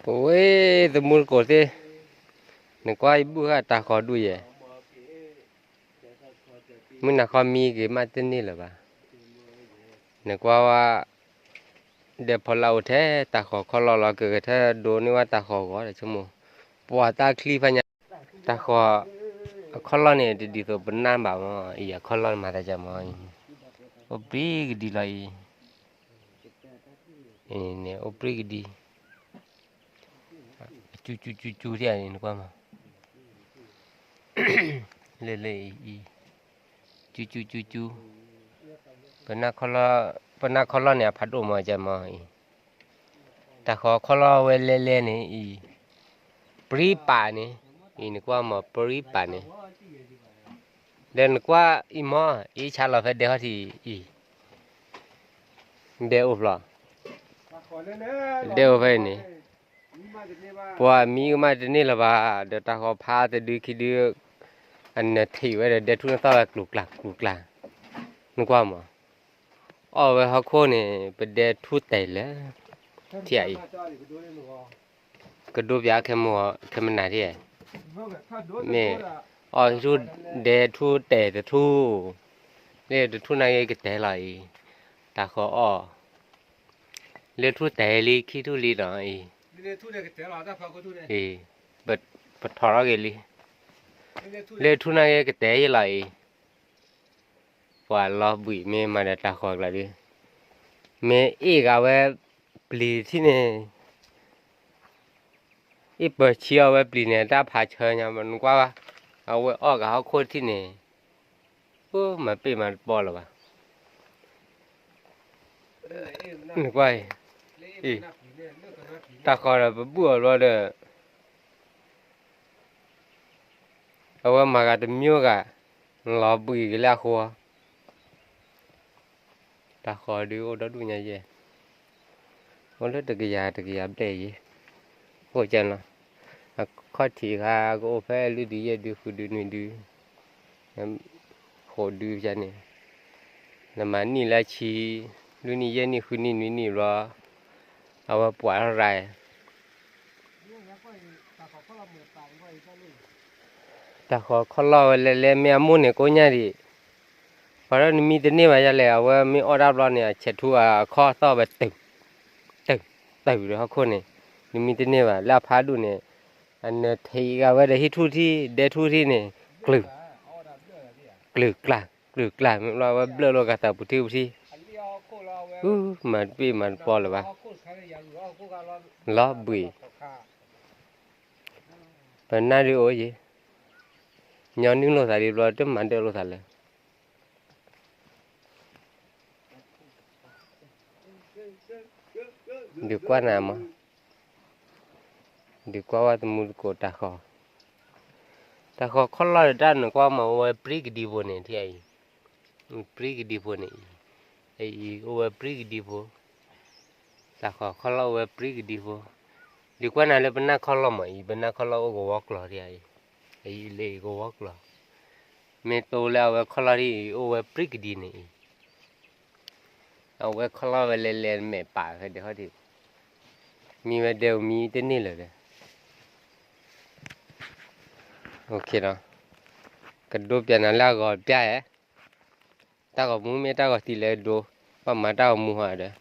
ပဝဲသမူတကိးသ့ၣ်, နကွၢ်ယဘူၣ်ဃာ်တၢ်ဃီၤဒူၣ်ယဲၢ်, မုၢ်နၤခီမံက့ၤမးတန့ၢ်လၢၤဘၣ်, နကွၢ်ဝဲ ဒဲဖီလာ်အိၣ်ထဲတၢ်ဃီၤခီၣ်လီၢ်လီၤ ကကထၢဒိးန့ၢ်ဝဲတၢ်ဃီၤဂီၤဒီးဆိကမိၣ်, ပှၤတၢ်ချံဖးညါ, တၢ်ဃီၤ, အခီၣ်လီၢ်န့ၣ် တဒ်သိးပနၢ်ဘၣ်မၢ်အံၤ အခီၣ်လီၢ်မၤသးကမၢ်အံၤ, အိၣ်ပြံကဒံလီၤအံၤ, န့ၣ်အိၣ်ပြံကဒံ, အကၠူကၠူကၠူကၠူထံၣ်အံၤနကွၢ်မၢ် လၢလၢအံၤ, ကၠူကၠူကၠူကၠူ, ပနၢ်ခီၣ်လီၢ်န့ၣ် အဖးဒိၣ်မၢ်ကမၢ်အံၤ, တၢ်ဃီၤခီၣ်လီၢ်ဝဲလဲလဲန့ၣ်အံၤ, ပြံပာ်န့ၣ်, အံၤနကွၢ်မၢ်ပြံပာ်န့ၣ်, ဒီးနကွၢ်အံၤမၢ် အံၤဆါလီၤဖဲဒဲဟီၣ်ထံးအံၤ, ဒဲအိၣ်ဖျီ, ဒဲအိၣ်ဖဲအံၤန့ၣ် ပှၤမံကမၣ်တန့ၢ်လၢၤဘၣ်, ဒီးတၢ်ဃီၤဖးတဒုခံဒု, အနထံးဝဲဒီးဒဲထူၣ်နသီၣ်ဝဲကျူၤကျါကျူၤကျါ, နကွၢ်မး, အီၣ်ဝဲဟီၣ်ခိၣ်န့ၣ် ပဒဲထူၣ်တဲာ်လၢ, ထံၣ်အံၤ, ကဒိပၠးခဲမနၤထံၣ်, မ့ၢ်, အီၣ်ထူၣ်ဒဲထူၣ်တဲာ်တထူၣ်, လၢတထူၣ်နာ်က့ကတဲာ်လီၤအံၤ, တၢ်ဃီၤအီၣ် လၢထူၣ်တဲာ်လံခံထူၣ်လံဒီးအံၤ, ပထီၣ်ထီၣ်က့ၤလံ, လၢထူၣ်နာ်က့ကတဲာ်ယလီၤအံၤ, ပှၤလီၤဘှံးမ့ၢ်မၤဒီးတၢ်ဃီၤကျါဒု, မ့ၢ်အ့ၣ်ဂၤဝဲပျံၤထံၣ်န့ၣ် အ့ၣ်ပၢၤဆံအီၤဝဲပျံၤန့ၣ် တၢ်ဖးဆၢညါမး နကွၢ်ဘၣ်, အဝဲအီၣ်ဂၤဟီၣ်ခိၣ်ထံၣ်န့ၣ်, အိၣ်မၤပ့ၢ်မၤတပီၢ်လၢၤဘၣ်, နကွၢ်အံၤ, အံၤ, တၢ်ဃီၤဒီးပဘူၣ်အီၤဘျီဒီး အဝဲမၤဂၤတမံၤဂၤ, လီၤဘှံးက့ၤလၢအဃိ, တၢ်ဃီၤဒုးအိၣ်ဒီဒူၣ်ညါယဲၢ်, အိၣ်လၢတကယၤတကယၤဘျဲၣ်ယဲၢ်, အိၣ်ကဲနီၤ, အခီၣ်ထံးခါကအိၣ်ဖဲလွံၢ်ဒုယဲၢ်ဒု ဃုဒုနွံဒု, ဃိးဒုယဲၢ်န့ၣ်, နမၤနံၣ်လၢဆံ, လွံၢ်နံၣ်ယဲၢ်နံၣ်ဃုနံၣ်နွံနံၣ်ဘျီ, အဝဲပှၤရၤ တၢ်ဃီၤခီၣ်လီၢ်ဝဲလဲလဲမ့ၢ်အမိၢ်န့ၣ်ကိးညါဒံး, ပှၤဒီးနမံတန့ၢ်ဘၣ်ယလဲၣ် အဝဲမ့ၢ်အီၣ်တၢ်ဘျီန့ၣ် အဆဲးထူအအခီၣ်သီၣ်ဝဲ, တုာ်, တုာ်ဒီးဟီၣ်ခိၣ်န့ၣ်, နမံတန့ၢ်ဘၣ် လၢအဖးဒိၣ်န့ၣ်, အနထံးဂၤဝဲဒီးဟံၣ်ထူၣ်ထံ ဒဲထူၣ်ထံန့ၣ်, ကျုာ်, ကျုာ်ကျါ, ကျုာ်ကျါ မ့ၢ်ဘျီဝဲဘျၢၣ်လိာ်ကသးပူၤထံပူၤထံ, မၤတပ့ၢ်မၤတပီၢ်လၢၤဘၣ်, လီၤဘှံး, ပနၢ်ဒုးအိၣ်ယံၤ, ညီနုၢ်လိာ်သးဒ်ဘျီတမၤဒၢးလိာ်သးလၢ ဒုးကွၢ်နၤမး, ဒုးကွၢ်ဝဲသမူသကိးတၢ်ဃီၤ, တၢ်ဃီၤခီၣ်လီၢ်ဒီးတၢ်နကွၢ်မး အိၣ်ဝဲပြံကဒံဖိန့ၣ် ထံၣ်အံၤ, ပြံကဒံဖိန့ၣ်အံၤ, အံၤအိၣ်ဝဲပြံကဒံဖိ, တၢ်ဃီၤခီၣ်လီၢ်အိၣ်ဝဲပြံကဒံဖိ, ဒုးကွၢ်နၤလၢပနၢ်ခီၣ်လီၢ်မးအံၤ ပနၢ်ခီၣ်လီၢ်အိၣ်ကဝီၤကျီၤထံၣ်အံၤ, အံၤလၢအံၤကဝီၤကျီၤ, မ့ၢ်တိလၢအဝဲခီၣ်လီၢ်ထံၣ်အံၤ အိၣ်ဝဲပြံကဒံန့ၣ်အံၤ အဝဲခီၣ်လီၢ်ဝဲလဲၤလဲၤမဲာ်ပာ်ဖဲဒဲးဟီၣ်ဒံး, မံဝဲဒဲဧိၤမံတန့ၢ်လၢၤဒီး, ကဒိပျးနၤလၢအဂီၤပျးဧါ, တၢ်ဂီၤမူမ့ၢ်တၢ်ဂီၤသံလဲၤဒိ, ဘၣ်မၤတၢ်ဂီၤမူဟီဒီး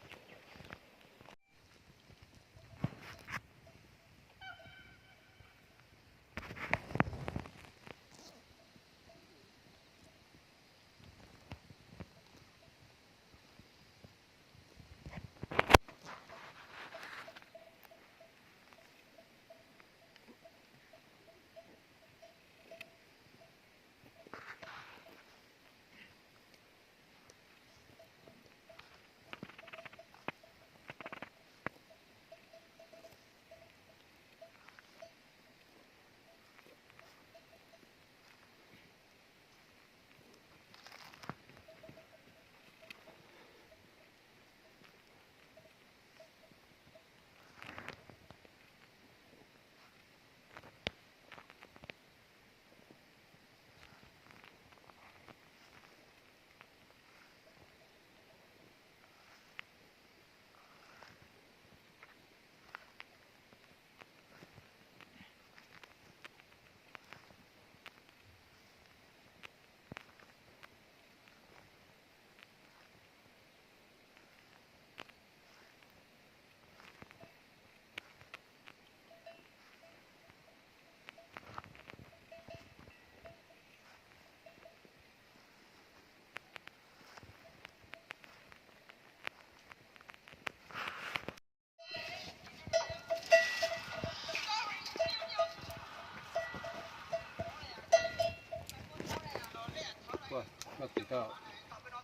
ယတၢ်,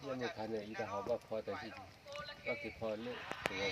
လၢန့ၣ်အခါန့ၣ် ယတၢ်ဟးဘၣ်ဖီတၢ်ဟံၣ်, ဘၣ်က့ၤဖီလၢသဝီ,